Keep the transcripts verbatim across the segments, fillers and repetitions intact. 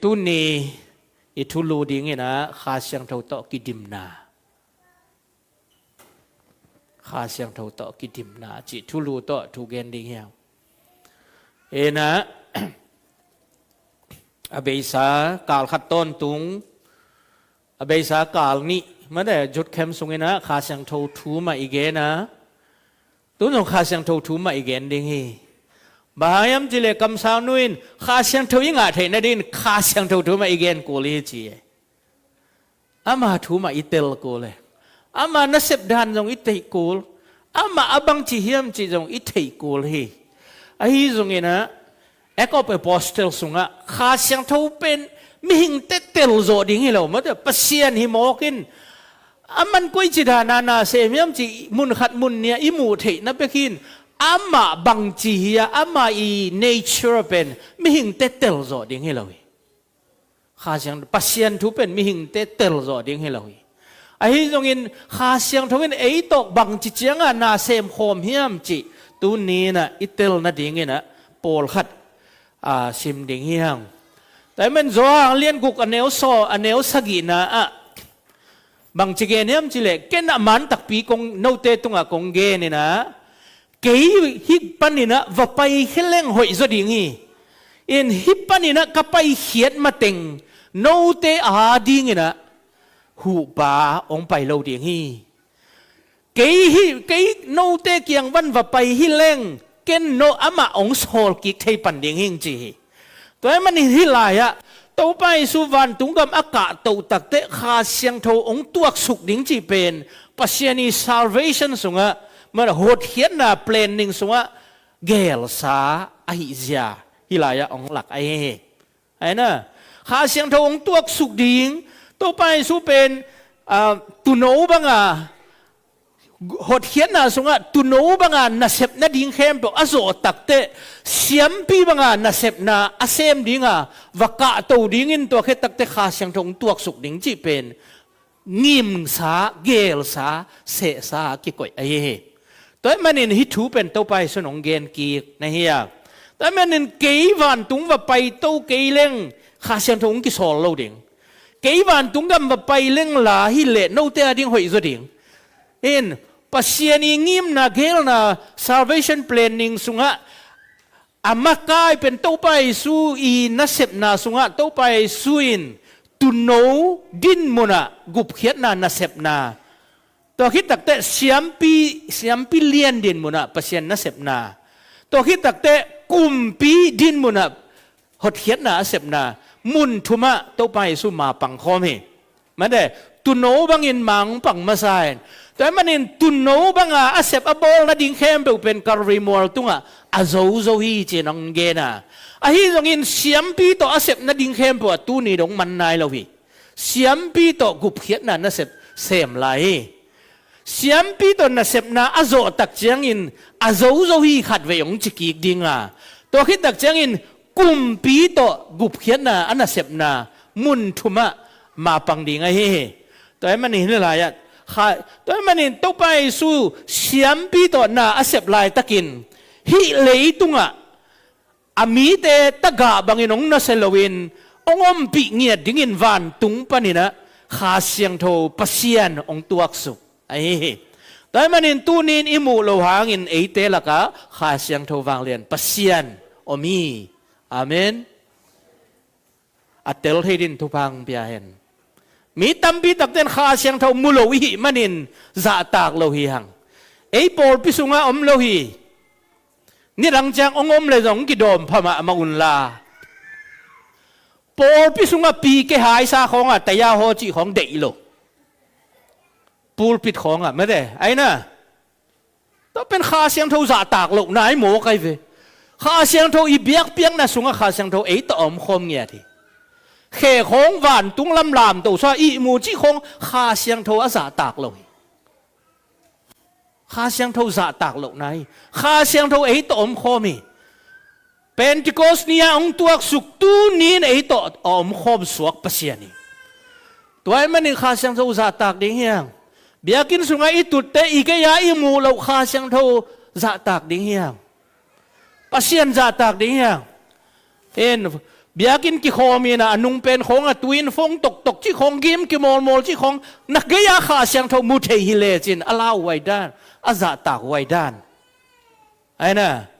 Tuni i thulu dingin ah Kha Siangtho tawh kidimna, Kha Siangtho tawh kidimna cih thulu tawh thu gen ding hi hang. Inah a beisa kal khat tawntung, a beisa kal nih, mate jut khem sungin ah Kha Siangtho thu mah i gen a, tun zong Kha Siangtho thu mah i gen ding hi. Bang hang hiam cih leh kamsangnu in Kha Siangtho i ngah theih nadingin Kha Siangtho thu mah i gen kul hi ci e. Ama thu mah i tel kul e. Ama nasep dan zong i theih kul. Ama a bangci hiam cih zong i theih kul hi. Ahi zongin ah Act of Apostle sungah Kha Siangtho pen mihingte tel zawh ding hi lo, mate Pasian hi mawk in a man koici dana na sem hiam cih mun khat mun nih ah i muh theihna bek hi in, amah bangci hi a, amah i nature pen mihingte tel zawh ding hi lo hi. Kha Siang, Pasian thu pen mihingte tel zawh ding hi lo hi. Ahi zongin Kha Siangtho in ei tawh bangci cianga na sem khawm hiam cih tuni inah i tel nadingin ah pawlkhat a sim ding hi hang. Tua ahih manin Johan lian guk a neu saw, a neu sagihna ah bangci gen hiam cih leh, ken a man takpi kong, note tungah kong gen inah, kei hih panin ah va paikhia leng hoih zaw ding hi. In hih panin ah ka paikhiat mateng note adingin ah huhpa hong pai lo ding hi. Kei hih, kei note kiang van va pai hi leng, ken no amah hong sawl kik thei pan ding hing ci hi. Tua ahih manin hih lai-ah Topa Jesu vantung gam a kahtoh takteh Kha Siangtho hong tuaksuk ding cih pen Pasian i salvation sungah, man hotkhiatna planning sungah geelsa ahih zia hih lai-ah hong lak ahi hi. Ahi na, Kha Siangtho hong tuaksuk ding, Topa Jesu pen, ah, tuuno banga, hotkhiatna sungah tuuno banga nasep nading khempeuh a zawh takteh, siampi banga nasepna a sem dinga va kahto dingin tua khit takteh Kha Siangtho hong tuaksuk ding cih pen ngimsa, geelsa, sehsa kikoih ahi hi. Tua ahih manin hih thu pen Topa Jesu in hong gen kik na hi a. Tua ahih manin kei vantung va paito kei leng Kha Siangtho hong kisawl lo ding. Kei vantung gam va pai leng la hi leh note ading hoih zaw ding. In, Pasian i ngimna, geelna, salvation planning sungah a makai pen Topa Jesu i nasepna sungah Topa Jesu in tuuno din munah gupkhiatna nasepna, tua khit takteh siampi, siampi lian din munah Pasian nasepna, tua khit takteh kumpi din munah hotkhiatna a sepna mun thumah Topa Jesu ma pang khawm hi. Mate, tuuno bangin ma hong pang masa in. Tua ahih manin tuuno banga a sep a bawl nading khempeuh pen Calvary mual tungah a zozo hi ci-in hong gen a. Ahi zongin siampi tawh a sep nading khempeuh ah tuni dong man nai lo hi. Siampi tawh gupkhiatna nasep sem lai hi. Siampi tawh nasepna a zawh tak ciangin a zozo hi khatvei hong ci kik ding a. Tua khit tak ciangin kumpi tawh gupkhiatna a nasepna mun thumah ma pang ding ahi hi. Tua ahih manin hih lai-ah, kha, tua ahih manin Topa Jesu siampi tawh na a sep laitakin hih leitungah a mite tagah bangin hong nasia loin hong ompih ngiat dingin vantung paninah Kha Siangtho Pasian hong tuaksuk ahi hi. Tua ahih manin tuni-in i muh loh hangin eite lakah Kha Siangtho vanglian Pasian om hi. Amen. A tel thei din thupha hong pia hen. Mi tampi takte in Kha Siangtho mu lo i hih manin zahtak lo hi hang. Ei pawlpi sungah om lo hi. Nidang ciang hong om le zong kidawm pha mahmah unla, pawlpi sungah pi ke haisa khawngah taya haw cih khawng deih lo. Pulpit khawngah mate aina. Tua pen Kha Siangtho zahtak lohna hi maw kai ve. Kha Siangtho i biakpiakna sungah Kha Siangtho ei tawh a omkhawm ngiat hi. Khe khawng vantung lam lamto sa ihmu cih khawng Kha Siangtho a zahtak lo hi. Kha Siangtho zahtak lohna hi. Kha Siangtho ei tawh omkhawm hi. Pentecost ni-a hong tuaksuk tuni-in ei tawh a omkhawm suak Pasian hi. Tua ahih manin Kha Siangtho zahtak ding hi hang. Biakinn sungah i tutte i gei-a i muh loh Kha Siangtho zahtak ding hi hang. Pasian zahtak ding hi hang. En, Biakinn kikhawm in a, a nung pen khawng a, tu-in phone toktok cih khawng, game kimawlmawl cih khawng, na gei-a Kha Siangtho mu thei hi lecin a lau huai dan, a zahtak huai dan. Aina,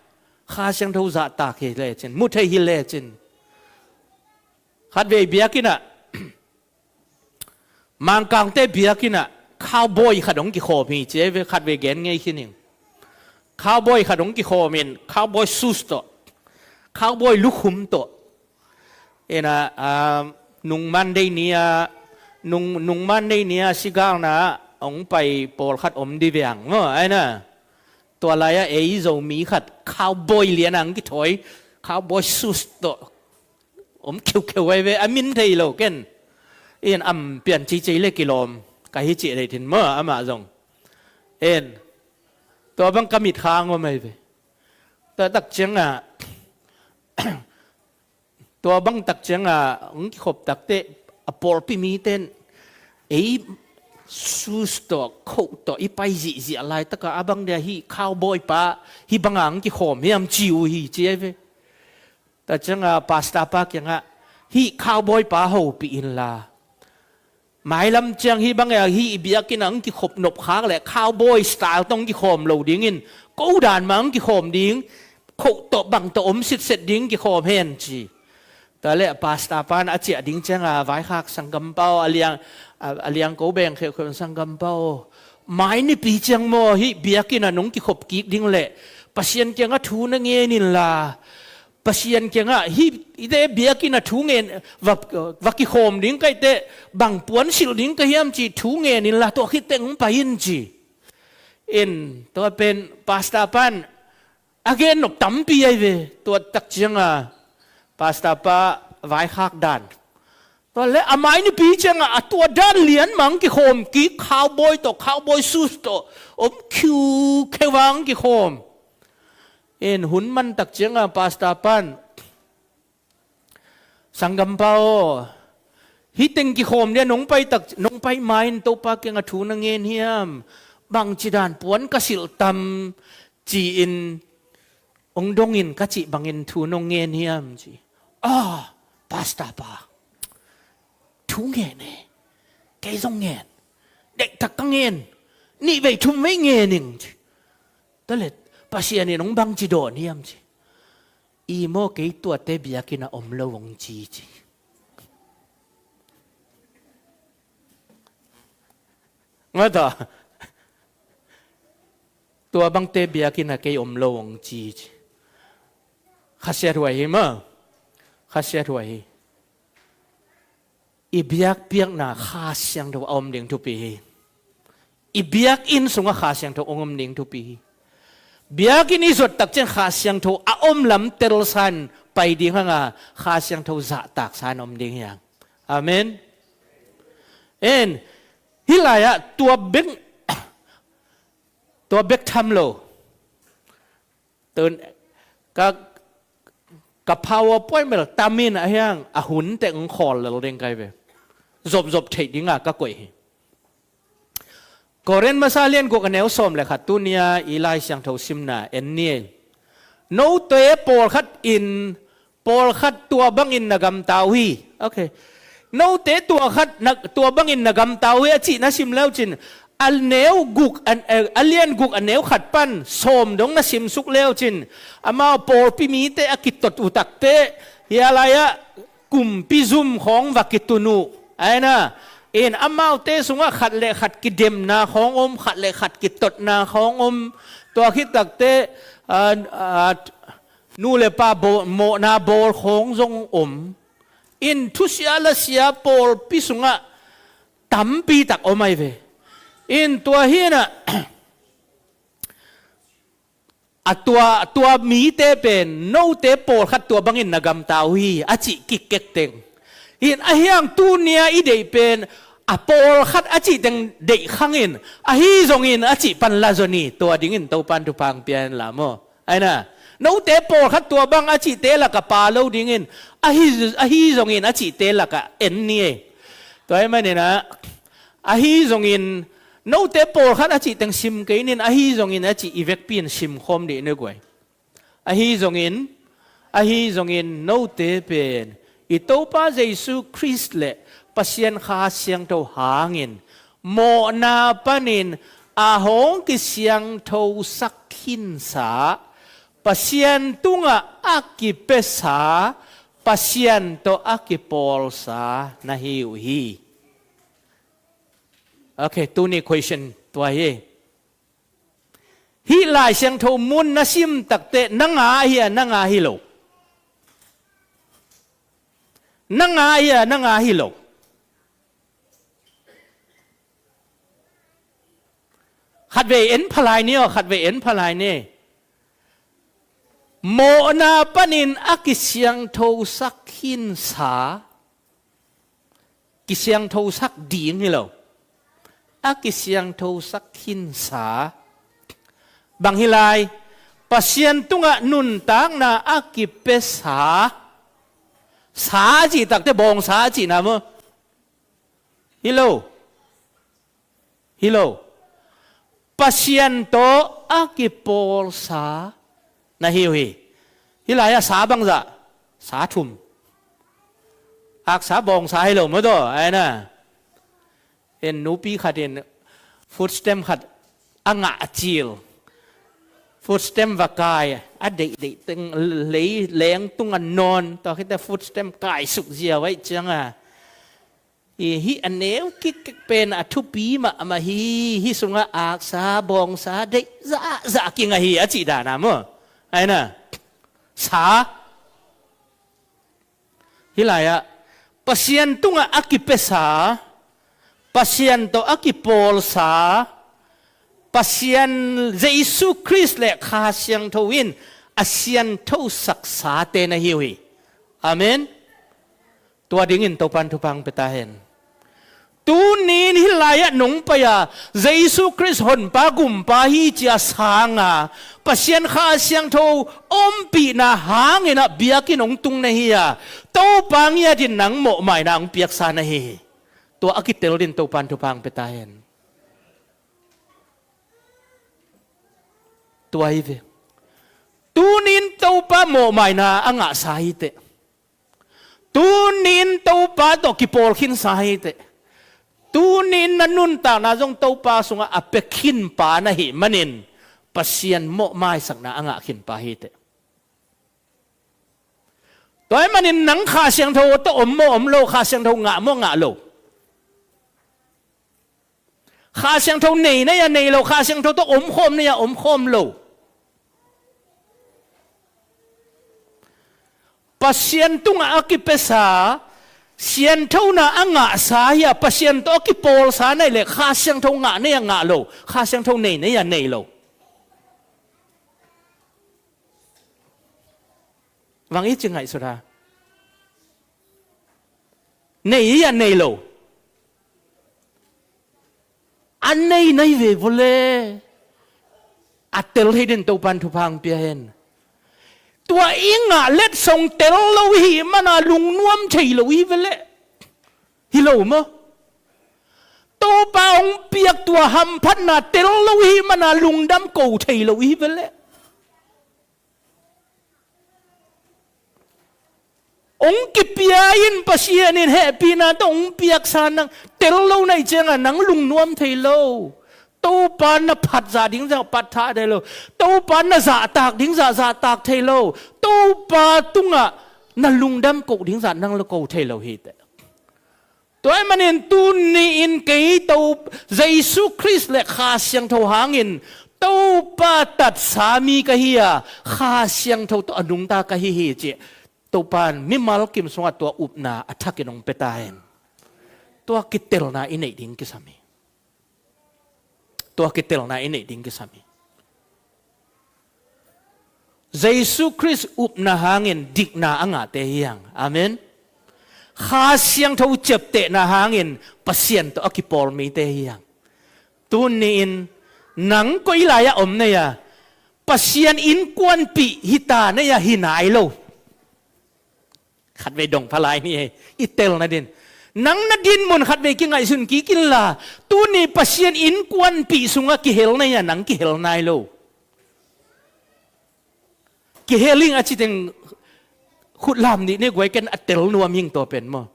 Kha Siangtho zahtak hi lecin, mu thei hi lecin. Khatvei biakinn ah, Mangkangte biakinn ah cowboy khat hong kikhawm hi ci ei ve, khatvei gen ngei khin ing. Cowboy khat hong kikhawm in, cowboy shoes tawh, cowboy lukhum tawh. Ina, ah, nung Monday ni-a, nung, nung Monday ni-a sigalna ah hong pai pawlkhat om di veng maw, aina. Tua lai-ah ei Zomi khat cowboy lian a hong kithawi, cowboy shoes tawh om khiukheu ai ve, a min thei lo ken. In am pian cicei le kilawm ka hi cih thei thin maw, amah zong. In tua bang ka mitkhang om ai ve. Tua tak ciangah, tua bang tak ciangah hong kikhop takteh a pawlpi mite in ei shoes tawh, coat tawh i pai zihziah laitakah a bang dia hih cowboy pa hih banga hong kikhawm hiam ci uh hi ci ai ve. Tua ciangah pastor pa kiangah, hih cowboy pa hopih inla, mailam ciang hih bangah hih i biakinn ah hong kikhop nopkhak leh cowboy style tawh hong kikhawm lo dingin, ko dan mah hong kikhawm ding, coat tawh bang tawh om sitset ding kikhawm hen ci. Tua leh pastor pan a ciah ding ciangah, vaikhak sanggampa aw, a liang, a, a liang ko beng kheukheu sanggampa aw, mai nipi ciang maw hih biakinn ah nong kikhop kik ding leh Pasian kiangah thu na ngen inla, Pasian kiangah hih, hihte biakinn ah thu ngen, va, va kikhawm ding ka hih teh bang puan silh ding ka hiam cih thu ngen inla, tua khit teh hong pai in ci. In tua pen pastor pan a gen nop tampi ai ve. Tua tak ciangah pastor pa vaikhak dan, tua leh a mai nipi ciangah a tua dan lian mah hong kikhawm kik, cowboy tawh, cowboy shoes tawh om khiukheu a hong kikhawm. In hun man tak ciangah pastor pan, sanggampa aw, hih teng kikhawm dia nong pai tak, nong pai ma-in Topa kiangah thu na ngen hiam? Bangci dan puan ka silh tam ci-in hong dong in ka cih bangin thu nong ngen hiam ci. Ah, pastor pa, thu ngen e. Kei zong ngen. Deihtak ka ngen. Nih vei thum vei ngen ing ci. Tua leh Pasian in hong bangci dawn hiam ci. I maw, kei tuate biakinn ah om lo hong ci ci. Nga ta. Tua bangte biakinn ah kei om lo hong ci ci. Khasiat huai hi maw. Khasiat huai hi. I biakpiakna Kha Siangtho a om ding thupi hi. I biakinn sungah Kha Siangtho a om ding thupi hi. Biakinn i zuat tak ciang Kha Siangtho a om lam telsa in pai ding hang a, Kha Siangtho zahtaksa in om ding hi hang. Amen. En, hih lai-ah tua bek, tua bek tham lo. Tun ka, ka PowerPoint bel tam in a hiang a hun teng khawl lel ding kai ve. Zopzop theih dingah ka koih hi. Korin masa lian guk a neu sawm le khat, tuni-a i Lai Siangtho simna en ni. Note pawlkhat in, pawlkhat tua bangin na gamta uh hi. Ok. Note tua khat na, tua bangin na gamta uh hi a cih na sim leucin, a neu guk, a, a lian guk a neu khat pan sawm dong na simsuk leucin, amau pawlpi mite a kitot uh takte, hia lai-ah kumpi zum khawng va kitun uh. Aina, in amaute sungah khat le khat kidemna khawng om, khat le khat kitotna khawng om. Tua khit takte, a, a, nu le pa bawl, mawhna bawl khawng zong om. In thusia lasia pawlpi sungah tampi tak om ai ve. In tua hinah, a tua, tua mite pen, note pawlkhat tua bangin na gamta uh hi, a cih kikkek teng. In a hiang tuni-a i deih pen, a pawlkhat a cih teng deih khangin, ahi zongin a cih pan la zaw ni, tua dingin Topan thupha pia in la maw. Aina, note pawlkhat tua bang a cihte lakah pa lo dingin, ahi, ahi zongin a cihte lakah en ni ei. Tua ahih maninah, ahi zongin, note pawlkhat a cih teng sim kei nin, ahi zongin a cih i vekpi in sim khawm dih ni guai. Ahi zongin, ahi zongin note pen I Topa Jesu Khrist le Pasian Kha Siangtho hangin mawhna panin a hong kisiangthosak khinsa, Pasian tungah a kipiasa, Pasian tawh a kipawlsa na hi uh hi. Ok, tuni question tua hi. Hih Lai Siangtho mun na sim takteh na ngah hi a, na ngah hi lo? Na ngah hi a, na ngah hi lo? Khatvei en phalai ni aw, khatvei en phalai ni. Mawhna panin a kisiangthosak khinsa, kisiangthosak ding hi lo, a kisiangthosak khinsa. Bang hi lai? Pasian tungah nuntakna a kipiasa. Sa a cih takteh bawngsa a cihna maw? Hi lo. Hi lo. Pasian tawh a kipawlsa na hi uh hi. Hih lai-ah sa bangzah? Sa thum. Aksa bawngsa hi lo maw taw, ai na. En nupi khat in food stamp khat a ngah a cil. Food stamp va kai, a deihdeih teng lei lengtung a nawn. Tua khit teh food stamp kaisuk ziau ahih ciangin, hih a neu kik pen a thupi mahmah hi, hih sungah aksa bawngsa deih zahzah kingah hi, a cih dan a maw? Ai na. Sa. Hih lai-ah Pasian tungah a kipiasa, Pasian tawh a kipawlsa, Pasian Jesu Khrist le Kha Siangtho in a sianthosaksa te na hi uh hi. Amen. Tua dingin Topan thupha hong pia ta hen. Tuni-in hih lai-ah nong pai a, Jesu Khrist Honpa Gumpa hi ci-a sang a, Pasian Kha Siangtho ompihna hangin ah biakinn hong tung na hi a, Topa ngiatin nang mawhmaina hong piaksa na hi hi. Tua a kitel dingin Topan thupha hong pia ta hen. Tua hi ve. Tuni-in Topa mawhmaina a ngahsa hi teh. Tuni-in Topa tawh kipawl khinsa hi teh. Tuni-in na nuntakna zong Topa sungah a pia khinpa na hih manin Pasian mawhmaisakna a ngah khinpa hi teh. Tua ahih manin nang Kha Siangtho tawh om maw om lo, Kha Siangtho ngah maw ngah lo? Kha Siangtho nei na hi a nei lo, Kha Siangtho tawh omkhawm na hi a omkhawm lo. Pasian tungah a kipiasa, sianthona a ngahsa hi a, Pasian tawh a kipawlsa na hih leh Kha Siangtho ngah na hi a ngah lo, Kha Siangtho nei na hi a nei lo. Bang i ci ngaihsut a? Nei hi a nei lo? A nei na hi ve vawle. A tel thei dingin Topan thupha hong pia hen. Tua i ngah letsong tel lo i hih mana lungnuam thei lo i hi vele. Hi lo maw? Topa hong piak tua hamphatna tel lo i hih mana lungdam ko thei lo i hi vele. Hong kipia in Pasian in hehpihna tawh hong piaksa nang tel lo na hih ciangin nang lungnuam thei lo. Topa na phat zah ding zah phat thei lo. Topa na zahtak ding zah zahtak thei lo. Topa tungah na lungdam koh ding zah nang lo ko thei lo hi teh. Tua ahih manin tuni-in kei Topa Jesu Khrist le Kha Siangtho hangin Topa tatsa mi ka hi a, Kha Siangtho tawh a nungta ka hi hi ci. Topa in mimal kim sungah tua upna a thakin hong pia ta hen. Tua kitelna i neih ding kisam hi. Tua kitelna i neih ding kisam hi. Jesu Khrist upna hangin dikna a ngahte hi hang. Amen. Kha Siangtho ciaptehna hangin Pasian tawh a kipawl mite hi hang. Tuni-in nang koi lai-ah om na hi a, Pasian innkuanpih hi ta na hi a, hi nai lo. Khatvei dong pha lai ni hi, i tel nadin. Nang na din mun khatvei kingaihsun kik inla, tuni Pasian innkuanpih sungah kihel na hi a, nang kihel nai lo. Kihel ing a ci teng Khut lam nih ne guai, ken a tel nuam hing tua pen maw.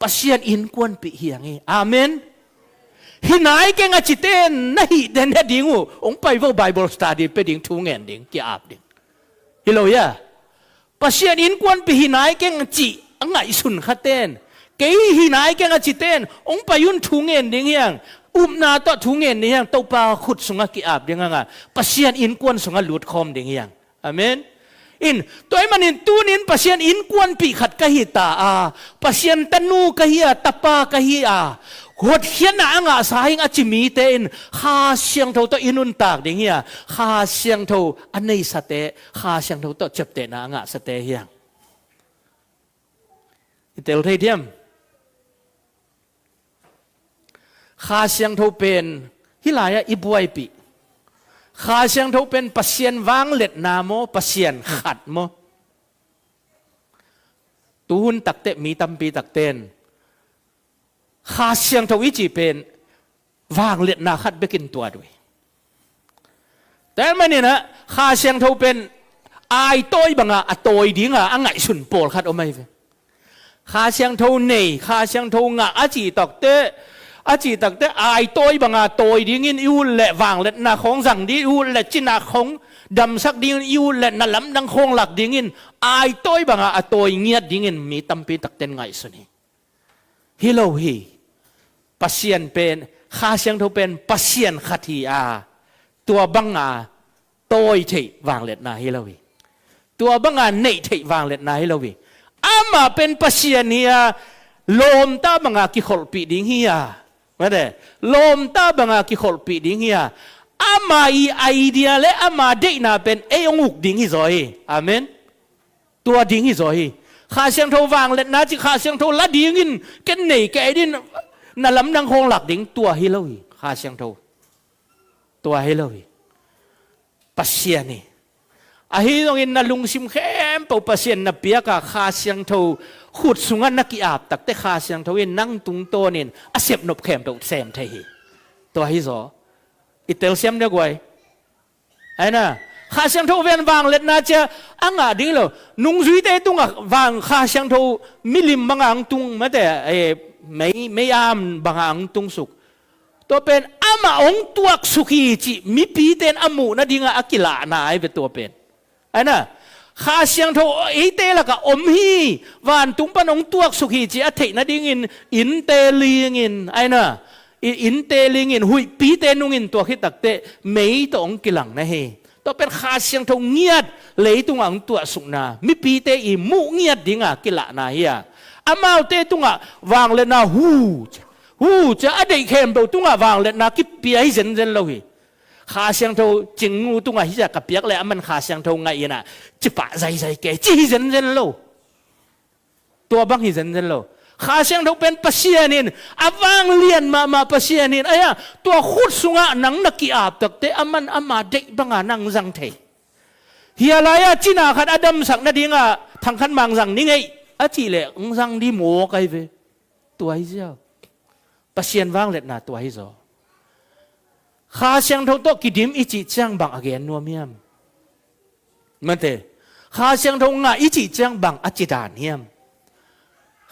Pasian innkuanpih hi hang hi. Amen. Hi nai keng a cite in na hih den he ding uh. Hong pai vo, Bible study pia ding, thu ngen ding, ki-ap ding. Hi lo hia? Pasian innkuanpih hi nai keng cih a ngaihsun khate in, kei hi nai keng a cite in hong pai un, thu ngen ding hi hang. Upna tawh thu ngen ding hi hang. Topa khut sungah ki-ap ding hang a, Pasian innkuan sungah lutkhawm ding hi hang. Amen. In, tua ahih manin tuni-in Pasian innkuanpih khat ka hi ta a, Pasian tanu ka hi a, tapa ka hi a, hotkhiatna a ngahsa hing a ci mite in Kha Siangtho tawh i nuntak ding hi a, Kha Siangtho a neisate, Kha Siangtho tawh ciaptehna a ngahsate hi hang. I tel thei diam? Kha Siangtho pen hih lai-ah i buaipih. Kha Siangtho pen Pasian vangliatna maw, Pasian khat maw? Tuhun takteh mi tampi takte in Kha Siangtho i cih pen vangliatna khat bekin tuat uh hi. Tua ahih manin ah Kha Siangtho pen aitawi banga a tawi dinga a ngaihsun pawlkhat om ahi ve. Kha Siangtho nei, Kha Siangtho ngah a cih takteh, a cih takteh aitawi banga tawi dingin i ut leh vangliatna khawng zang ding, i ut leh cina khawng damsak dingin i ut leh na lamdang khawng lak dingin aitawi banga a tawi ngiat dingin mi tampi takte in ngaihsun hi. Hi lo hi. Pasian pen, Kha Siangtho pen Pasian khat hi a, tua banga tawi theih vangliatna hi lo hi. Tua banga neih theih vangliatna hi lo hi. Amah pen Pasian hi a, lawmta banga kikholhpih ding hi a, mate, lawmta banga kikholhpih ding hi a, ama i idea le ama deihna pen ei hong uk ding hi zaw hi. Amen. Tua ding hi zaw hi. Kha Siangtho vangliatna cih, Kha Siangtho la dingin ken nei kei ding, na lamdang khawng lak ding, tua hi lo hi. Kha Siangtho tua hi lo hi. Pasian hi. Ahi zongin na lungsim khempeuh Pasian na piak a, Kha Siangtho khut sungah na ki-ap takteh Kha Siangtho in nang tungtawnin a sepnop khempeuh sem thei hi. Tua hi zaw. I telsiam dek guai. Aina, Kha Siangtho pen vangliatna cia a ngah ding lo. Nungzuite tungah vang Kha Siangtho milim banga hong tung, mate, eh, mei, mei-am banga hong tung suk. Tua pen amah hong tuak suk hi cih mipite in a muh nadinga a kilahna ahi ve tua pen. Aina, Kha Siangtho eite lakah om hi, vantung pan hong tuak suk hi cih a theih nadingin innte lingin, aina, i innte lingin, huihpite nungin tuak hi takteh mei tawh hong kilang na hi. Tua pen Kha Siangtho ngiat leitungah hong tuahsukna, mipite i muh ngiat dinga kilahna hi a. Amaute tungah vangliatna hu, hu cia a deih khempeuh tungah vangliatna kipia hi zenzen lo hi. Kha Siangtho Cingnu tungah hi cia ka piak leh aman Kha Siangtho ngaih inah cipah zaizai kei ci hi zenzen lo. Tua bang hi zenzen lo. Kha Siangtho pen Pasian in, a vanglian mahmah Pasian in, aia, tua khut sungah nang na ki-ap takteh aman ama deih banga nang zang thei. Hia lai-ah cina khat a damsak nadinga thangkhat mang zang ni ngeih a cih leh hong zang ding mawk ahi ve. Tua hi ziau. Pasian vangliatna tua hi zaw. Kha Siangtho tawh kidim i cih ciang bang a gen nuam hiam? Mate, Kha Siangtho ngah i cih ciang bang a ci dan hiam?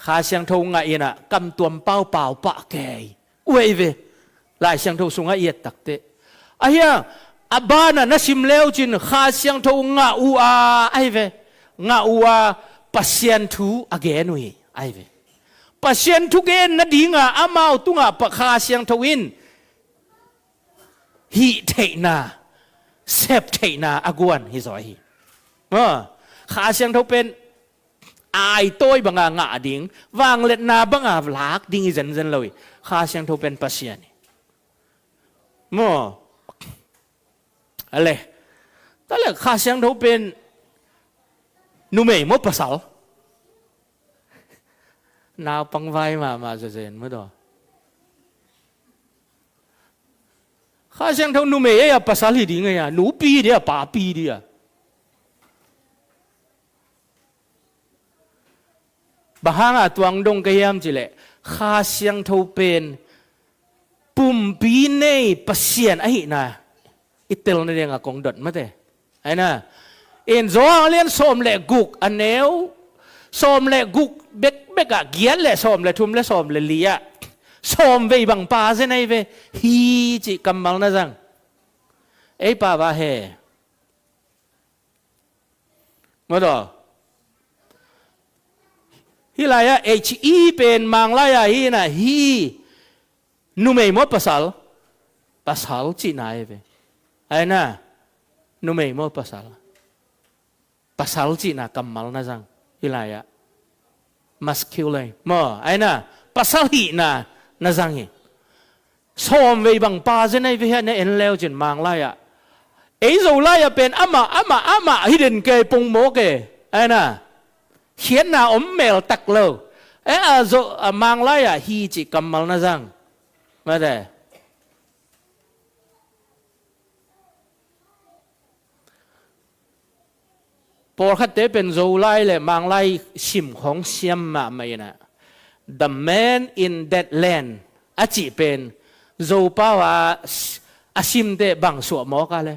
Kha Siangtho ngah inah kamtuam paupau pah kei uh ahi ve. Lai Siangtho sungah i et takteh, ahia, a banah na sim leucin Kha Siangtho ngah uh a, ahi ve, ngah uh a, Pasian thu a gen uh hi, ahi ve. Pasian thugen nadinga amau tungah pa Kha Siangtho in hih theihna, sep theihna a guan hi zaw hi. Ah, Kha Siangtho pen aitawi banga ngah ding, vangliatna banga lak ding hi zenzen lo hi. Kha Siangtho pen Pasian hi. Maw? Ale. Tale Kha Siangtho pen numei maw pasal? Naupang vai mahmah zezen maw daw. Kha Siangtho numei ei a pasal hi ding ei a, nupi dia, papi dia. Bang hanga tua hong dong ka hiam cih leh, Kha Siangtho pen pumpi nei Pasian ahihna i tel nadinga kong dot mate. Aina, in Johan lian sawm le guk a neu Sawm le guk bekbek ah, giat le sawm le thum le sawm le li ah, sawm vei bang pa zen ahi ve. Hi cih kammal na zang. Ei pa va he. Maw taw. Hih lai-ah H E pen Manglai-ah hi na, hi. Numei maw pasal? Pasal cihna ahi ve. Ai na. Numei maw pasal? Pasal cihna kammal na zang. Hih lai-ah. Masculine. Maw, ai na. Pasal hihna na zang hi. Sawm vei bang pa zen ahi ve hiah na en leu cin Manglai-ah. Ei Zolai-ah pen amah, amah, amah hi den kei pong mawk e. Ai na. Khiatna om mel tak lo. E a zo a Manglai-ah hi cih kammal na zang. Mate. Pawlkhatte pen Zolai le Manglai sim khong siam mahmah inah, "The man in that land," a cih pen Zopau a, a simte bang suah mawk a le?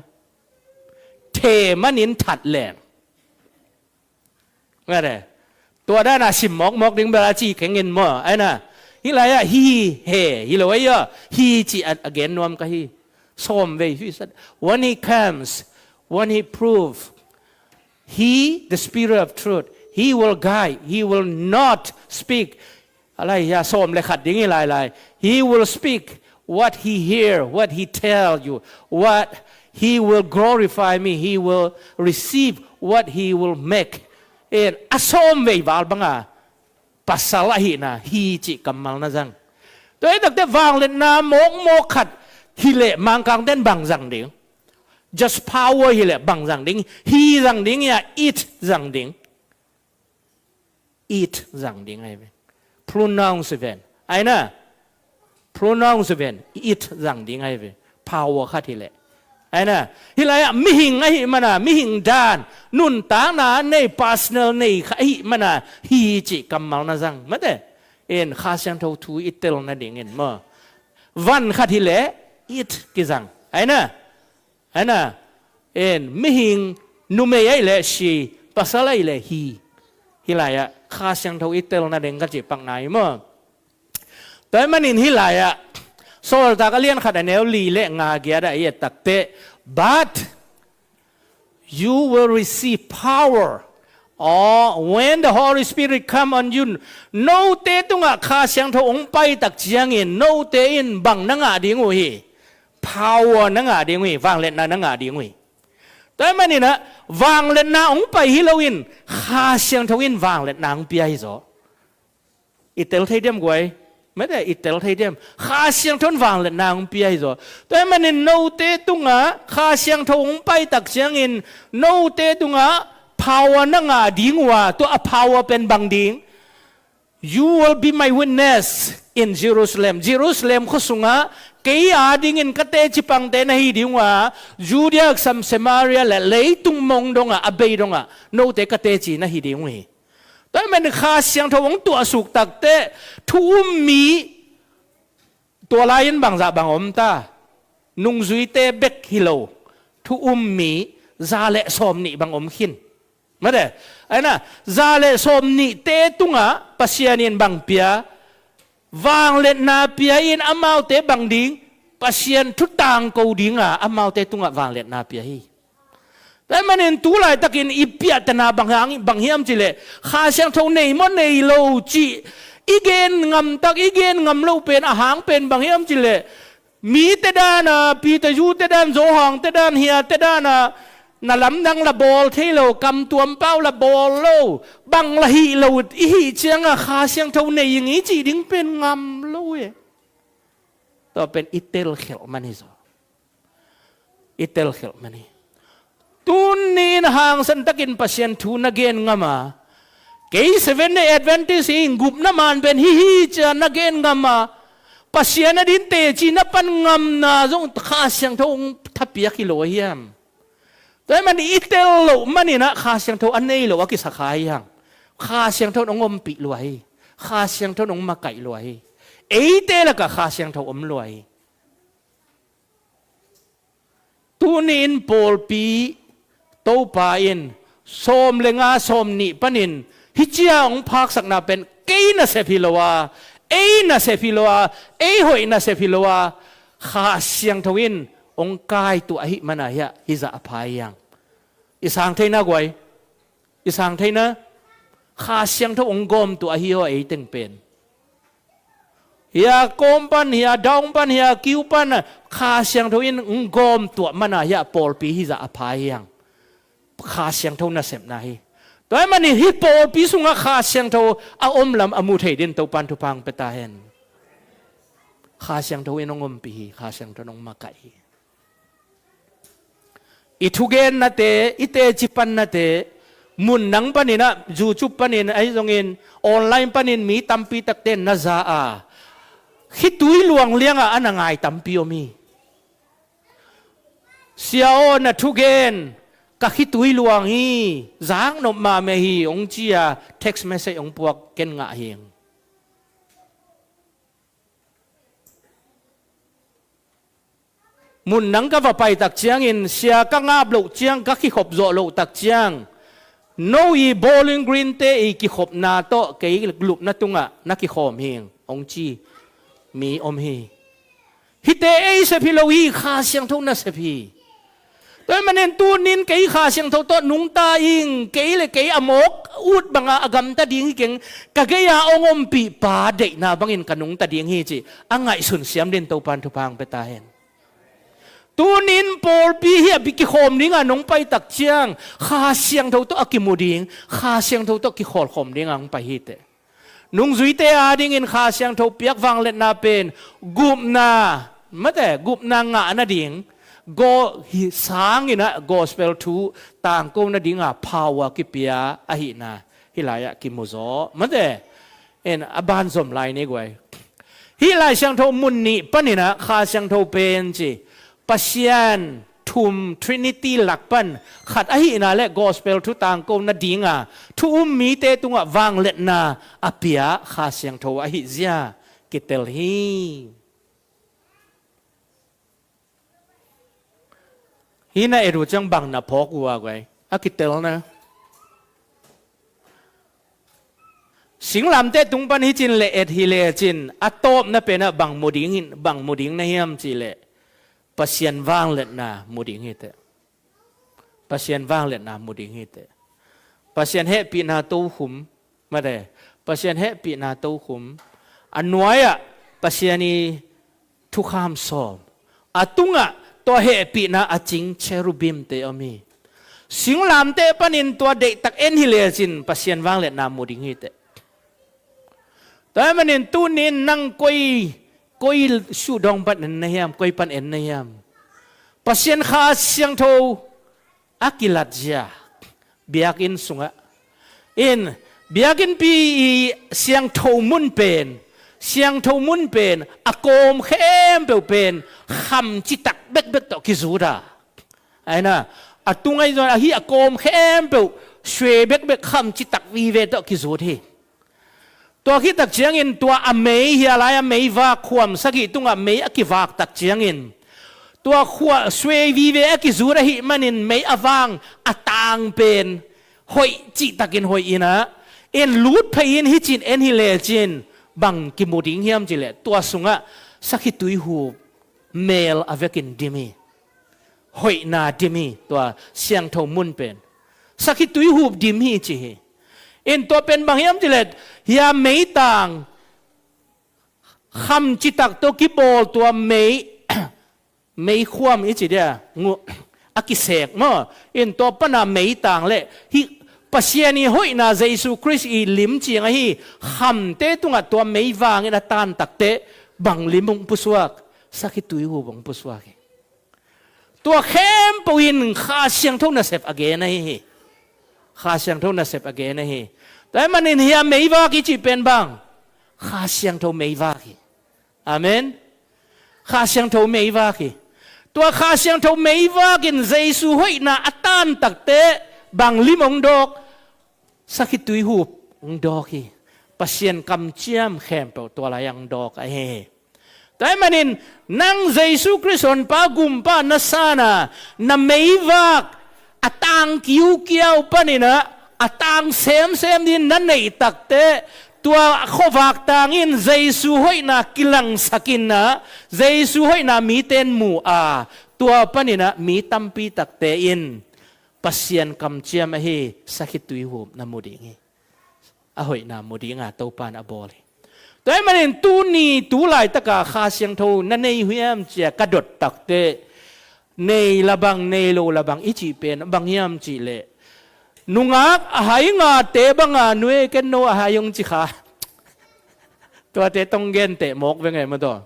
The manin that leng. Ngate. Tua dana sim mawkmawk ding bel a ci kengin maw? Ai na. Hih lai-ah hi, he, hi lo ei aw. Hi ci a, a gen nuam ka hi. Sawm vei hi sat. When he comes, when he prove, he, the Spirit of truth, he will guide, he will not speak. A lai hia, sawm le khat ding hi lailai. He will speak what he hear, what he tell you, what he will glorify me, he will receive what he will make. En, a sawm vei val banga pasal ahihna hi cih kammal na zang. Tua hi takte vangliatna mawkmawk khat hileh Mangkangten bang zang ding? Just power hileh bang zang ding? Hi zang ding, ya, it zang ding. It zang ding ahi ve. Pronounce ven. Ai na. Pronounce ven. It zang ding ahi ve. Power khat hileh. Ai na. Hih lai-ah mihing ahih mana, mihing dan, nuntakna nei, personal nei kha ahih mana, hi cih kammal na zang. Mate. In Kha Siangtho thu i tel nadingin maw. Van khat hileh, it kizang. Ai na. Ai na, en, mihing numei ahih leh she, pasal ahih leh he. Hih lai-ah Kha Siangtho i tel nading ka cih pakna hi maw? Tua ahih manin hih lai-ah Sawltak a lian khat a neu li le nga giat ah i et takteh, "But you will receive power, or when the Holy Spirit come on you." Note tungah Kha Siangtho hong pai tak ciangin note in bang na ngah ding uh hi? Power na ngah ding uh hi, vangliatna na ngah ding uh hi. Tua ahih maninah vangliatna hong pai hi loin Kha Siangtho in vangliatna hong pia hi zaw. I tel thei diam guai? Mate, i tel thei diam? Kha Siangtho in vangliatna hong pia hi zaw. Tua ahih manin note tungah Kha Siangtho hong pai tak ciangin note tungah power na ngah ding uh a, tua a power pen bang ding? "You will be my witness in Jerusalem." Jerusalem khua sungah kei adingin ka teci pangte na hi ding uh a, Judea, Sam-, Samaria le leitung mong dongah, a bei dongah note ka teci na hi ding uh hi. Tua ahih manin Kha Siangtho hong tuahsuk takteh thu um mi, tua lai-in bangzah bang om ta? Nungzuite bek hi lo, thu um mi za le sawm nih bang om khin. Mate, ai na, za le sawm nihte tungah Pasian in bang pia? Vangliatna pia in amaute bang ding? Pasian thu tangko dinga amaute tungah vangliatna pia hi. Tua ahih manin tu laitakin i piahtana bang hiam, bang hiam cihleh, Kha Siangtho nei maw nei lo cih i gen ngam tak, i gen ngam loh pen a hang pen bang hiam cihleh, mite dana, Peter Yu te dan, Zo Hang te dan, hia te dana, na lamdang la bawl thei lo, kam tuampau la bawl lo, bang la hih lo i hih cianga Kha Siangtho nei ing i cih ding pen ngam lo e. Tua pen i telkhelh man hi zaw. I telkhelh man hi. Tuni-in hangsan takin Pasian thu na gen ngam a, kei Seventh Day Adventist hi ing, gupna man pen hi hi ci-a na gen ngam a, Pasian ading teci na pan ngamna zong Kha Siangtho hong thapiak hi lo a hiam? Tua ahih manin i tel loh maninah Kha Siangtho a nei lo a kisa kha hi hang. Kha Siangtho in hong ompih lua hi. Kha Siangtho in hong makaih lua hi. Eite lakah Kha Siangtho om lua hi. Tuni-in pawlpi Topa in sawm le nga, sawm nih panin Hih cia hong phaksakna pen kei nasep hi lo a, ei nasep hi lo a, ei hoih nasep hi lo a, Kha Siangtho in hong kaituah ahih mana hiah hizah a pha hi hang. I sang theina guai, i sang theina, Kha Siangtho hong gawmtuah ahi aw ei teng pen. Hia kawm pan, hia daung pan, hia kiu pan, Kha Siangtho in hong gawmtuah mana hiah pawlpi hizah a pha hi hang. Kha Siangtho nasepna hi. Tua ahih manin hih pawlpi sungah Kha Siangtho a om lam a mu thei din Topan thupha hong pia ta hen. Kha Siangtho in hong ompih hi, Kha Siangtho in hong makaih hi. I thugennate, i teci pannate, mun dang panin ah, YouTube panin ahi zongin, online panin mi tampi takte na za a, khitui luang liangah a na ngai tampi om hi. Sia aw, na thugen, ka khitui luang hi, zaknop mahmah hi, hong ci a, text message hong puak ken ngah hi. Mun dang ka va pai tak ciangin, sia ka ngap loh ciang, ka kikhop zawh loh tak ciang, no i Bowling Green te i kikhopna tawh kei lupna tungah na kikhawm hing, hong ci mi om hi. Hihte ei sep hi lo hi, Kha Siangtho nasep hi. Tua ahih manin tunin kei Kha Siangtho tawh nungta ing, kei le kei a mawk ut banga a gamta ding hi keng, ka gei-a hong ompih pa deihna bangin ka nungta ding hi cih a ngaihsun siam din Topan thupha hong pia ta hen. Tunin pawlpi hiah kikhawm dinga nong pai tak ciang, Kha Siangtho tawh a kimu ding, Kha Siangtho tawh kikhawlkhawm dinga hong pai hi teh. Nungzuite adingin Kha Siangtho piak vangliatna pen gupna, mate, gupna ngah nading, go, hi, sangin ah gospel thu tangko nadinga power kipia ahihna hih lai-ah kimu zaw, mate. En, a banzom lai ni guai. Hih Lai Siangtho mun nih panin ah Kha Siangtho pen ci, Pasian thum, Trinity lak pan khat ahihna le gospel thu tangko nadinga thu um mite tungah vangliatna a pia Kha Siangtho ahih zia kitel hi. Hih na et uh ciang bang na phawk uh a guai, a kitelna. Singlamteh tung pan hi cin le et hi lecin a tawpna penah bang mu ding, bang mu ding na hiam cih leh Pasian vangliatna mu ding hi teh. Pasian vangliatna mu ding hi teh. Pasian hehpihna tokhum, mate, Pasian hehpihna tokhum. A nuai-ah Pasian i thukham sawm. A tungah tua hehpihna a cing cherubimte om hi. Singlamteh panin tua deihtak en hi lecin Pasian vangliatna mu ding hi teh. Tua ahih manin tunin nang koi, koi suhdawng pan en na hiam, koi pan en na hiam. Pasian Kha Siangtho a kilat zia, biakinn sungah. In, biakinnpi i siangtho mun pen, siangtho mun pen, a kawm khempeuh pen, kham citak bekbek tawh kizut a. Aina, a tung ahi zong, ahi a kawm khempeuh, sue bekbek kham citak vive tawh kizut hi. Tua khit tak ciangin tua a mei, hia lai a meivak khuam sagih tungah mei a kivak tak ciangin tua khua sue vive a kizut ahih manin mei a vang a tang pen hoih cihtakin hoih in ah, en lut phei in hi cin en hi lecin bang kimu ding hiam cih leh tua sungah sakhi tuihup mel a vekin dim hi. Hoihna dim hi, tua siangtho mun pen. Sakhi tuihup dim hi ci hi. In tua pen bang hiam cih leh, hia meitang kham citak tawh kibawl tua mei, meikhuam i ci dia, ngu, a kisek maw. In tua pana meitang le, hih Pasian i hoihna Jesu Khrist i lim ciang ahi, khamte tungah tua meivangin a tan takteh, bang lim hong pusuak, sakhi tuihup hong pusuak hi. Tua khempeuh in Kha Siangtho nasep a gen ahi hi. Kha Siangtho nasep a gen ahi hi. Tua ahih manin hia meivak i cih pen bang, Kha Siangtho meivak hi. Amen. Kha Siangtho meivak hi. Tua Kha Siangtho meivak in Jesu hoihna a tan takteh bang lim hong dawk, sakhi tuihup hong dawk hi. Pasian kamciam khempeuh tua lai hong dawk ahi hi. Tua ahih manin nang Jesu Khrist honpa gumpa na san a, na meivak a tang kiukiau panin ah a tang semsem ding na neih takteh, tua khuavak tang in Jesu hoihna kilangsak in ah, Jesu hoihna mite in mu a, tua panin ah mi tampi takte in Pasian kamciam ahi sakhituihup na mu ding hi. A hoihna mu dinga Topa in a bawl hi. Tua ahih manin tuni tu laitaka Kha Siangtho na nei uh hiam ci-a ka dot takteh, nei la bang, nei lo la bang i cih pen bang hiam cih leh, nungak a hai ngate banga nu e, ken no a hai ung ci kha. Tuate tawh hong genteh mawk ve ngai maw taw.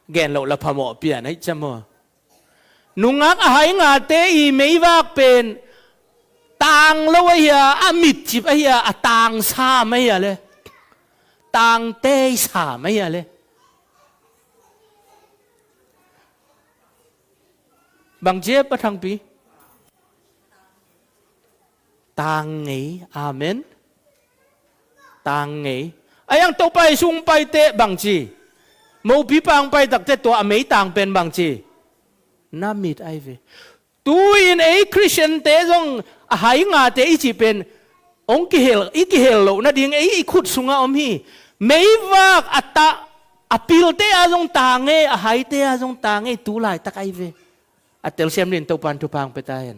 Gen loh la phamawh pian ahi ciam maw. Nungak a hai ngate i meivak pen tang lo ahi a, a mitcip ahi a, a tang sam ahi a le. Tang tei sam ahi a le. Bang ci e Pa Thangpi? Tang ngei. Amen. Tang ngei. A iang Topa Jesu hong paiteh bang ci? Mopipa hong pai takteh tua a meitang pen bang ci? Na mit ahi ve. Tu-in ei Khristiante zong a hai ngate i cih pen hong kihel, i kihel loh nading ei i khut sungah om hi. Meivak a tah, a pilte a zong tang e, a haite a zong tang e, tu laitak ahi ve. A telsiam dingin Topa in thupha hong pia ta hen.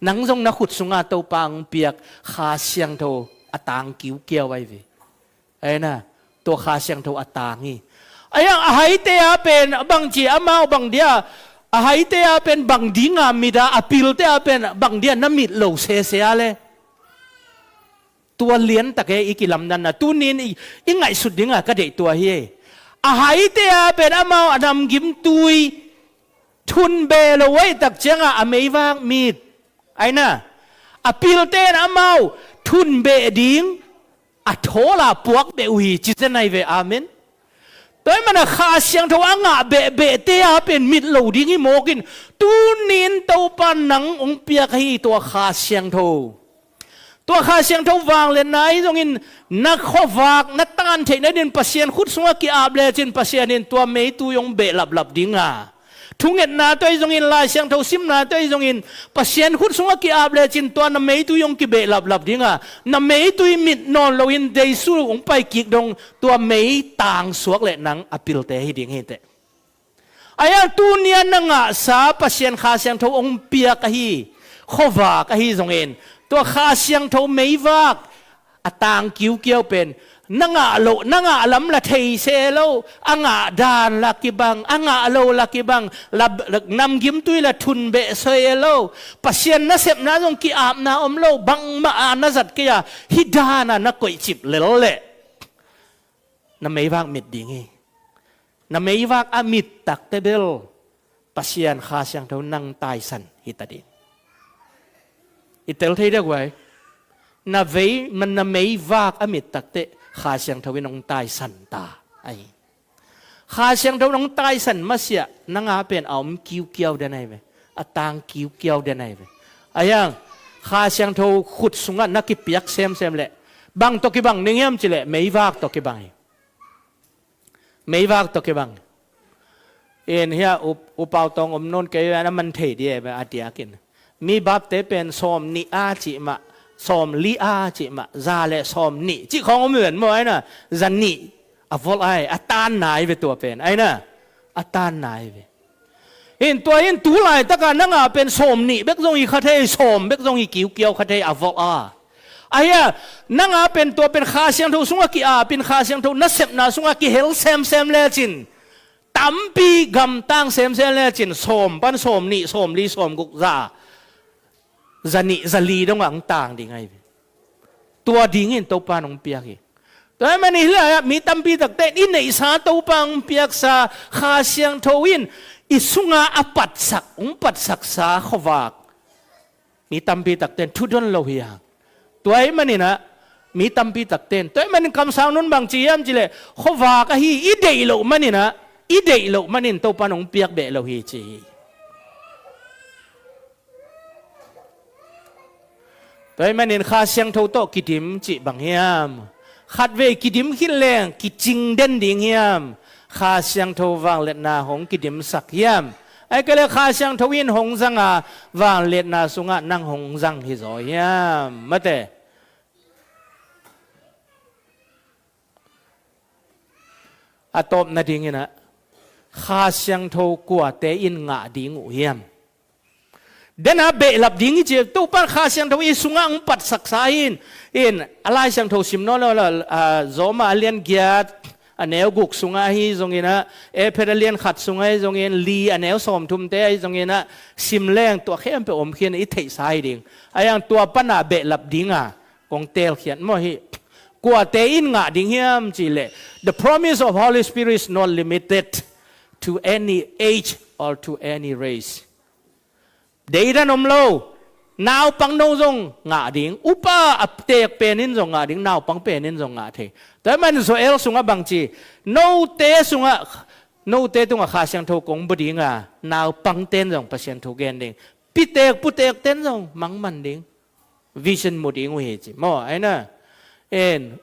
Nang zong na khut sunga Topa hong piak Kha Siangtho a tang kiukiau ahi ve. Ahi na, tua Kha Siangtho a tang hi. A iang a haite a pen bang ci, amau bang dia, a haite a pen bang dinga mit a, a pilte a pen bang dia na mit lo sese a le. Tua liantak e i kilamdanna. Tunin i, i ngaihsut dinga ka deih tua hi. A haite a pen amau a namgimtui thun beh lo ahih tak cianga a meivak mit. Ahi na, a pilte in amau thun beh ding a thawl a puak beh uh hi ci zen ahi ve. Amen. Tua ahih mana Kha Siangtho a ngah behbehte a pen mit lo ding hi mawk in, tunin Topa nang hong piak ahi tua Kha Siangtho. Tua Kha Siangtho vangliatna ahi zongin na khuavak na tan theih nadin Pasian khut sungah ki-ap lecin Pasian in tua meitui hong beh laplap dinga. Thungetna tawh ahi zongin, Lai Siangtho simna tawh ahi zongin, Pasian khut sungah ki-ap lecin tua na meitui hong kibeh laplap dinga. Na meitui mit nawn loin Jesu hong pai kik dong tua mei tang suak leh nang a pilte hi ding hi teh. A iang tunia na ngahsa Pasian Kha Siangtho hong piak ahi khuavak ahi zongin, tua Kha Siangtho meivak a tang kiukiau pen na ngah loh, na ngah lam la thei se lo, a ngah dan la kibang, a ngah lo la kibang, la, la namgimtui la thun beh soi e lo, Pasian nasepna zong ki-apna om lo, bangmah a na zat kei a, hih dana na koihcip lel leh na meivak mit ding hi. Na meivak a mit takte bel Pasian Kha Siangtho nang taisan hita ding. I tel thei dek uai. Na vei, man na meivak a mit takte Kha Siangtho in hong taisan ta ahi. Kha Siangtho in hong taisan masiah nanga pen a om kiukiau den ahi ve. A tang kiukiau den ahi ve. A iang Kha Siangtho khut sungah na kipiak semsem leh bang tawh kibang ding hiam cileh meivak tawh kibang hi. Meivak tawh kibang. In hia u, u Pau Tawng om nawn kei ve, na man thei dih e, a diakin. Mi bapte pen sawm nih a cih mah, sawm li a cih mah, za le sawm nih cih khawng om ven maw, ahi na, za nih a volh ai, a tan nai ve tua pen, ahi na, a tan nai ve. In tua in tu laitaka nanga pen sawm nih bek zong hi kha thei, sawm bek zong hi kiukiau kha thei a volh a. Ahia, nanga pen tua pen Kha Siangtho sungah ki-apin Kha Siangtho nasepna sungah kihel semsem lecin tampi gamtang semsem lecin sawm pan sawm nih, sawm li, sawm guk, za, za nih, za li dongah ang tang ding ahi ve. Tua dingin Topa in hong piak hi. Tua ahih manin hih lai-ah mi tampi takte in i neihsa Topa hong piaksa Kha Siangtho in i sungah a patsak, hong patsaksa khuavak mi tampi takte in thudon lo hi hang. Tua ahih maninah mi tampi takte in, tua ahih manin kamsang nun bang ci hiam cileh khuavak ahi i deih loh maninah, i deih loh manin Topa in hong piak beh lo hi ci hi. Tua ahih manin Kha Siangtho tawh kidim cih bang hiam? Khatvei kidim khit leng kicing den ding hiam? Kha Siangtho vangliatna hong kidimsak hiam? Ahih kei leh Kha Siangtho in hong zang a, vangliatna sungah nang hong zang hi zaw hiam? Mate. A tawp nadingin ah, Kha Siangtho kuate in ngah ding uh hiam? Dena behlap ding hi ci, Topa Kha Siangtho i sungah hong patsaksa hi in, in a Lai Siangtho sim nawn lo la, a, Roma a lian giat, a neu guk sungah ahi zongin ah, Efesa a lian khat sungah ahi zongin, li a neu sawmthumte ahi zongin ah, sim leng tua khempeuh om khin i theihsa hi ding. A yang tua pana behlap dinga kong teelkhiat maw hi. Kuate in ngah ding hiam cih leh, the promise of Holy Spirit is not limited to any age or to any race. Deidan om lo, naupang no zong ngah ding, upa a teek pen in zong ngah ding, naupang pen in zong ngah thei. Tua ahih manin Joel sungah bang ci, note sungah, note tungah Kha Siangtho kong bua dinga, naupangten zong Pasian thu gen ding, piteek puteekten zong mangman ding, vision mu ding uh hi ci maw, ahi na. En,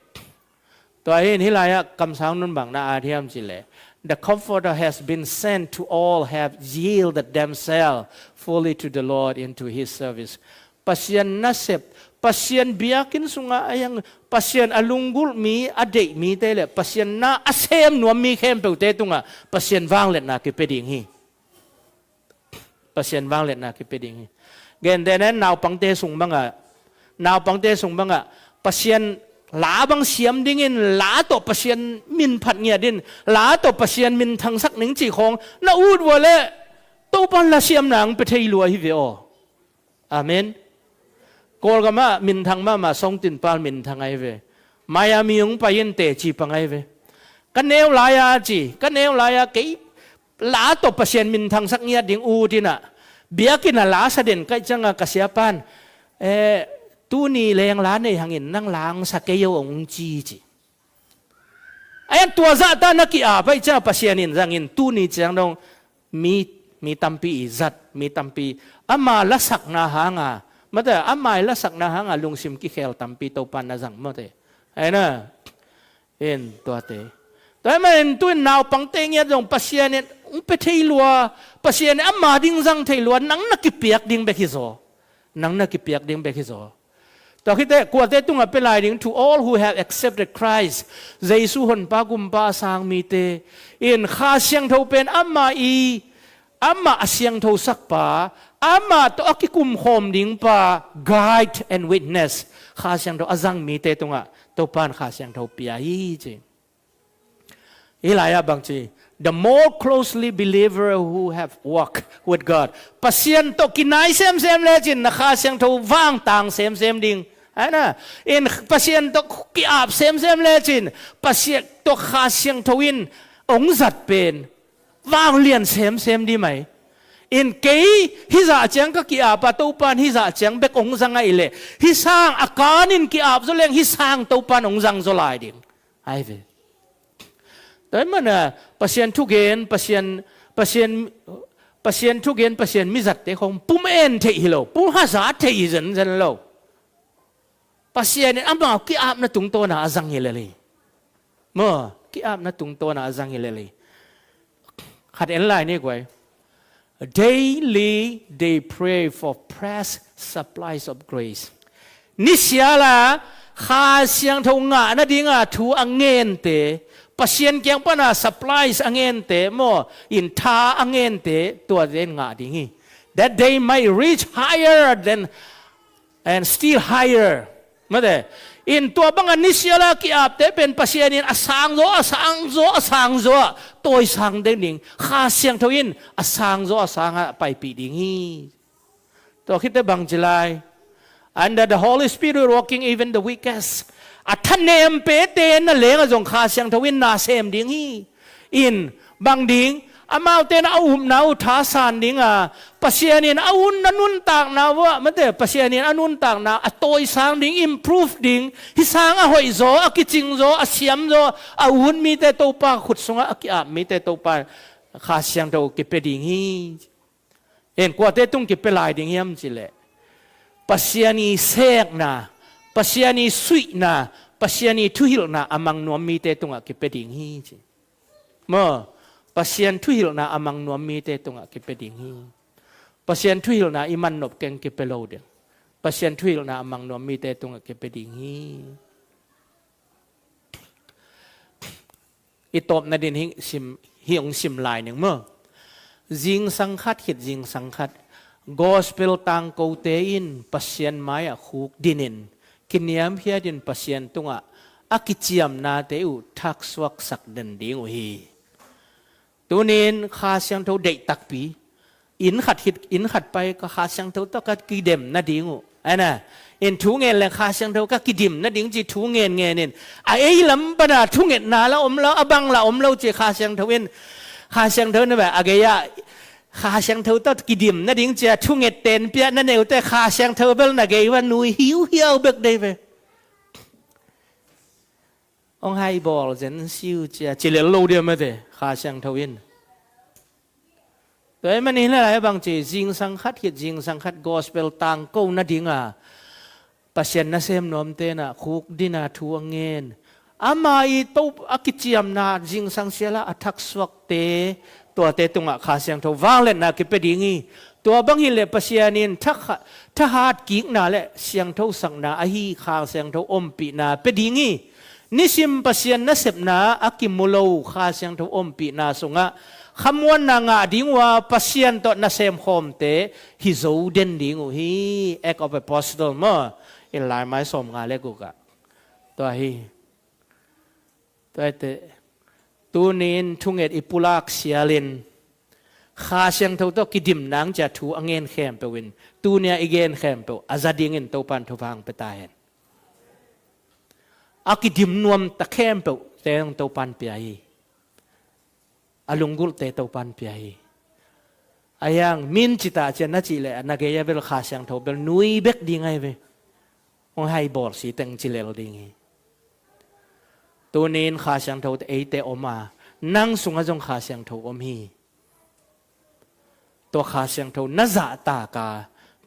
tua hi in hih lai-ah kamsang nunbakna a diam cih leh, the Comforter has been sent to all have yielded themselves fully to the Lord into his service. Pasian nasep, Pasian biakinn sungah a yang, Pasian a lunggulh mi, a deih mite le Pasian na a sem nuam mi khempeuhte tungah Pasian vangliatna kipia ding hi. Pasian vangliatna kipia ding hi. Gentehna in naupangte sung bangah, naupangte sung bangah Pasian la bang siam dingin la tawh Pasian min phat ngiat in, la tawh Pasian min thangsak ning cih khawng na ut uh leh Topa in la siamna hong pia thei lua hi ve aw. Amen. Kawlgam ah minthang mahmah Song Tin Pal minthang ahi ve. Miami hong pai in teci pang ahi ve. Ka neu lai-a ci, ka neu lai-a kei la tawh Pasian minthangsak ngiat ding ut in ah, biakinn ah la sa den ka hih ciangah ka siapa in, eh, tuni leng la nei hangin nang la hong sa kei o hong ci ci. Ahi hang tua zahta na ki-ap ahih ciangah Pasian in zangin tuni ciang dong mi, mi tampi i zat, mi tampi ama lasakna hanga, mate, ama i lasakna hanga lungsim kikhel tampi Topa na zang, mate. Ahi na, in tuate. Tua ahih manin tu-in naupangte ngiat zong Pasian in hong pia thei lua, Pasian in ama ding zang thei lua, nang na kipiak ding bek hi zaw. Nang na kipiak ding bek hi zaw. Tua khit teh, kuate tungah pia lai ding, to all who have accepted Christ, Jesu Honpa Gumpa a sang mite in Kha Siangtho pen amah i, amah a siangtho sakpa, amah tawh a kikumkhawm dingpa, guide and witness, Kha Siangtho a zang mite tungah Topa in Kha Siangtho pia hi ci. Hih lai-ah bang ci, the more closely believer who have walked with God. Pasian tawh kinai semsem lecin na Kha Siangtho vangtang semsem ding. Ahi na, in Pasian tawh ki-ap semsem lecin Pasian tawh Kha Siangtho in hong zat pen vanglian semsem ding mai. In kei hih zah ciang ka ki-ap a, Topa in hih zah ciang bek hong zang ahih leh, hih sang a kan in ki-ap zaw leng hih sang Topa in hong zang zaw lai ding. Ahi ve. Tua ahih manin Pasian thugen, Pasian, Pasian, Pasian thugen, Pasian mizatte khong pum en theih hi lo, pum hazat theih hi zenzen lo. Pasian in amau ki-apna tungtawna a zang hi lel hi. Maw, ki-apna tungtawna a zang hi lel hi. Khat en lai ni guai. Daily they pray for fresh supplies of grace. Nisiala Kha Siangtho ngah nadinga thu a ngente, Pasian kiang pana supplies a ngente, maw, in tha a ngente, tuate in ngah ding hi. That they might reach higher than, and still higher. Mate, in tua banga nisiala ki-apte pen Pasian in a sang zaw, a sang zaw, a sang zaw, tawisang ding ding. Kha Siangtho in a sang zaw, a sanga paipih ding hi. Tua khit teh bang ci lai. Under the Holy Spirit working even the weakest. A thanem pete na lengah zong Kha Siangtho in na sem ding hi. In, bang ding, amaute na a upna uh thasan dinga, Pasian in a un, a nuntakna uh ah, mate, Pasian in a nuntakna a tawisang ding, improve ding, hih sang a hoih zaw, a kicing zaw, a siam zaw, a ut mite Topa khut sungah a ki-ap mite Topa Kha Siangtho kipia ding hi. En, kuate tung kipia lai ding hiam cih leh, Pasian i sekna, Pasian i suihna, Pasian i thuhilhna a mang nuam mite tungah kipia ding hi ci. Maw, Pasian thuhilhna a mang nuam mite tungah kipia ding hi. Pasian thuhilhna i man nop keng kipia lo ding. Pasian thuhilhna a mang nuam mite tungah kipia ding hi. I tawpna din hi sim, hi hong sim lai ning maw. Zingsang khat khit zingsang khat gospel tangkote in Pasian mai-ah khuk dinin kiniamkhiatin Pasian tungah a kiciamnate uh thaksuaksak den ding uh hi. Tunin Kha Siangtho deih takpi. Inn khat khit inn khat pai ka Kha Siangtho tawh ka kidim nading uh. Ana, in thu ngen leng Kha Siangtho ka kidim nading ci thu ngen ngen in. A ei lam pana thungetna la om lo, a bang la om lo ci Kha Siangtho in. Kha Siangtho na ba a gei-ah Kha Siangtho tawh kidim nading ci a thunget ten pia na neute Kha Siangtho bel na gei va nui hiuhiau bek dei ve. Hong hai bawl zen siu cia ci lel lo dia mate Kha Siangtho in. Tua ahih manin hih lai bang ci zingsang khat khit zingsang khat gospel tangko nadinga Pasian nasem nuamte na khuk dina thu a ngen. Ama i to a kiciamna zingsang siala a thaksuakte tuate tungah Kha Siangtho vangliatna kipia ding hi. Tua bang hileh Pasian in thakha-, thahat kikna le siangthosakna ahi Kha Siangtho ompihna pia ding hi. Nisim Pasian nasepna a kimu lo Kha Siangtho ompihna sungah khamuanna ngah ding uh a Pasian tawh nasem khawmte hi zo den ding uh hi. Act of Apostle maw? In laimai sawm nga le guk ah. Tua hi. Tua hi teh. Tunin thunget i pulak sialin Kha Siangtho tawh kidim nang cia thu a ngen khempeuh in tunia i gen khempeuh a za dingin Topan thupha hong pia ta hen. A kidim nuam ta khempeuh te hong Topan pia hi. A lunggulhte Topan pia hi. A hiang min cita cia na cih leh na gei a bel Kha Siangtho bel nui bek ding ahi ve. Hong hai bawl si teng ci lel ding hi. Tunin Kha Siangtho te eite om a nang sungah zong Kha Siangtho om hi. Tua Kha Siangtho na zahtak a,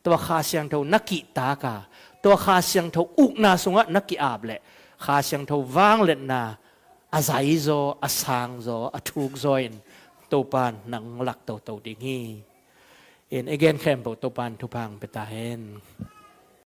tua Kha Siangtho na kihtak a, tua Kha Siangtho ukna sungah na ki-ap leh Kha Siangtho vangliatna a zaizaw, a sangzaw, a thukzaw in Topan nang lak toto ding hi. In i gen khempeuh Topan thupha hong pia ta hen.